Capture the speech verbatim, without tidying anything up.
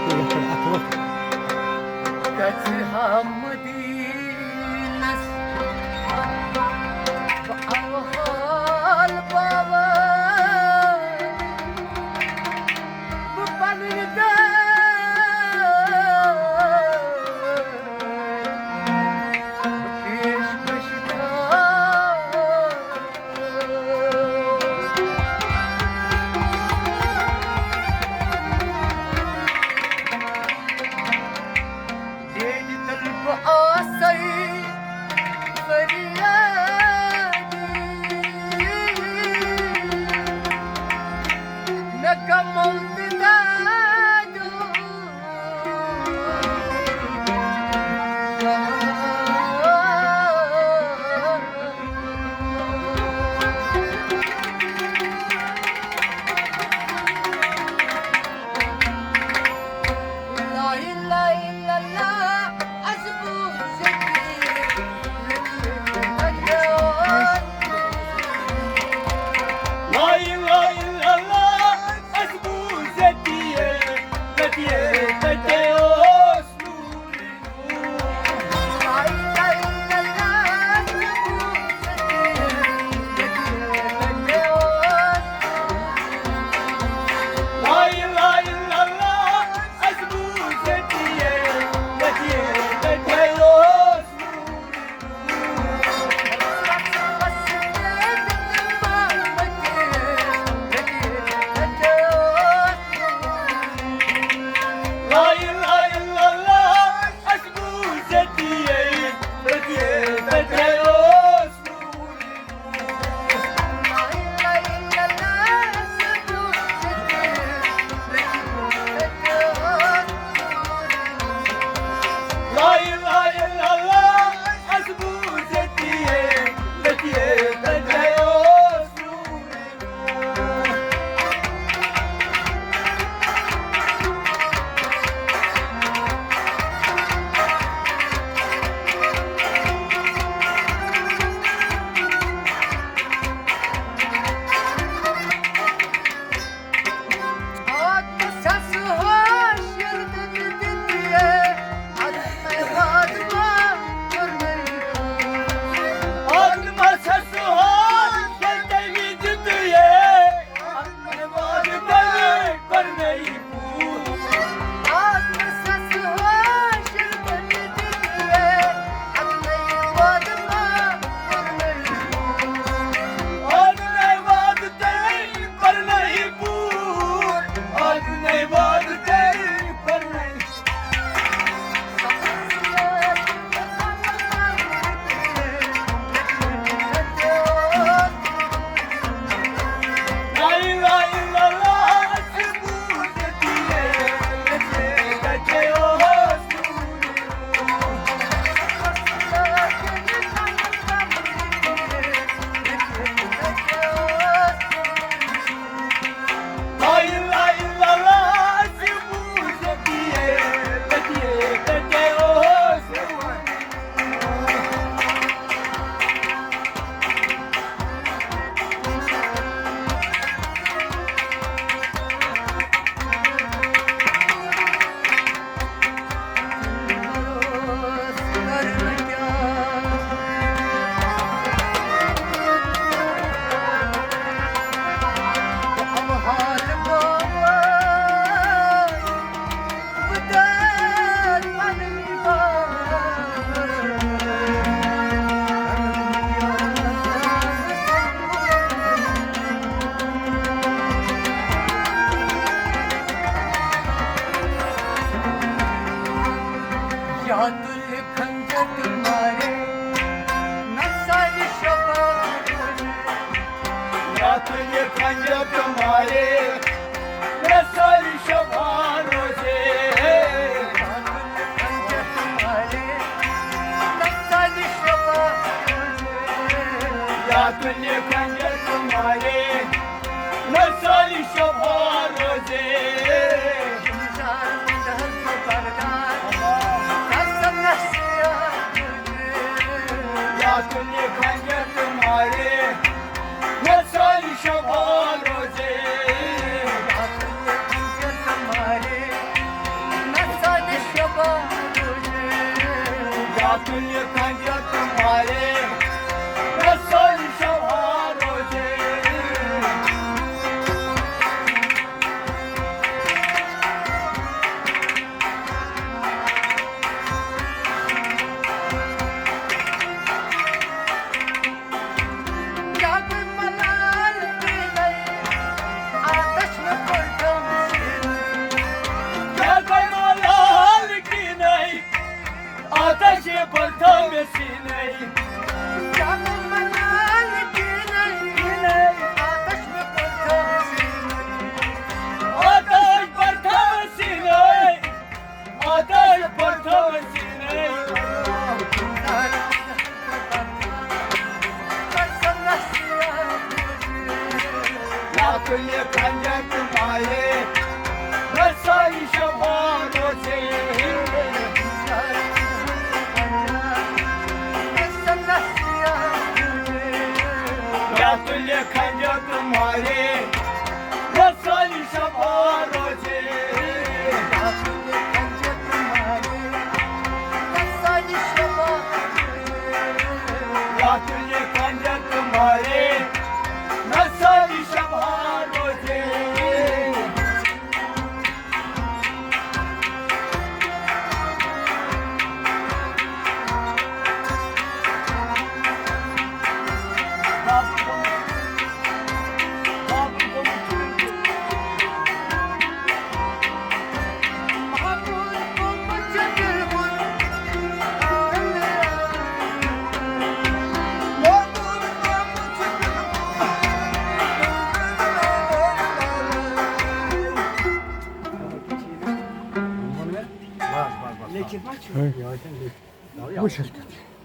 یَتھ پٮ۪ٹھ اَتھٕ وَتھ۔ گژھِ ہا مدیٖنس بہٕ اَوٕ حال باوان، بہٕ پنٕنۍ دٲد پیش کش تھاوان۔ ڈیڈِ تل بہٕ آسے فریادی، مےٚ کمو تہٕ دادیو۔ لا اله الا الله، اسبو زكي، لكي تدعو. لا اله الا الله، اسبو زكي، لكي تدعو. یا تُلہِ خنجر تہٕ مارے، نہ سارِ شباب روزے۔ یا تُلہِ خنجر تہٕ مارے، نہ سارِ شباب روزے۔ یا تُلہِ خنجر تہٕ مارے، نہ سارِ شباب روزے۔ یا تُلہِ خنجر تہٕ مارے، نہ سارِ شباب روزے۔ یا تُلہِ خنجر تہٕ مارے، نہ سارِ شباب روزے۔ یا تُلہِ خنجر تہٕ مارے، تُلہِ خنجر تہٕ مارے، رسول شوہار روزے۔ کیٛاہ گٔے ملال کِنَے؟ آتش پرتھم سینے۔ کیٛاہ گٔے ملال کِنَے؟ آتش پرتھم سینے۔ آتش پرتھم سینے۔ آتش پرتھم سینے۔ یا تُلہِ خنجر تہٕ مارے، رسول شوہار روزے۔ یا تُلہِ خنجر تہٕ مارے، رسول شوہار روزے۔ یا تُلہِ خنجر تہٕ مارے، رسول شوہار روزے۔ لیکھِتھ ما چھُ؟ وٕچھ حظ کیٛاہ چھُ۔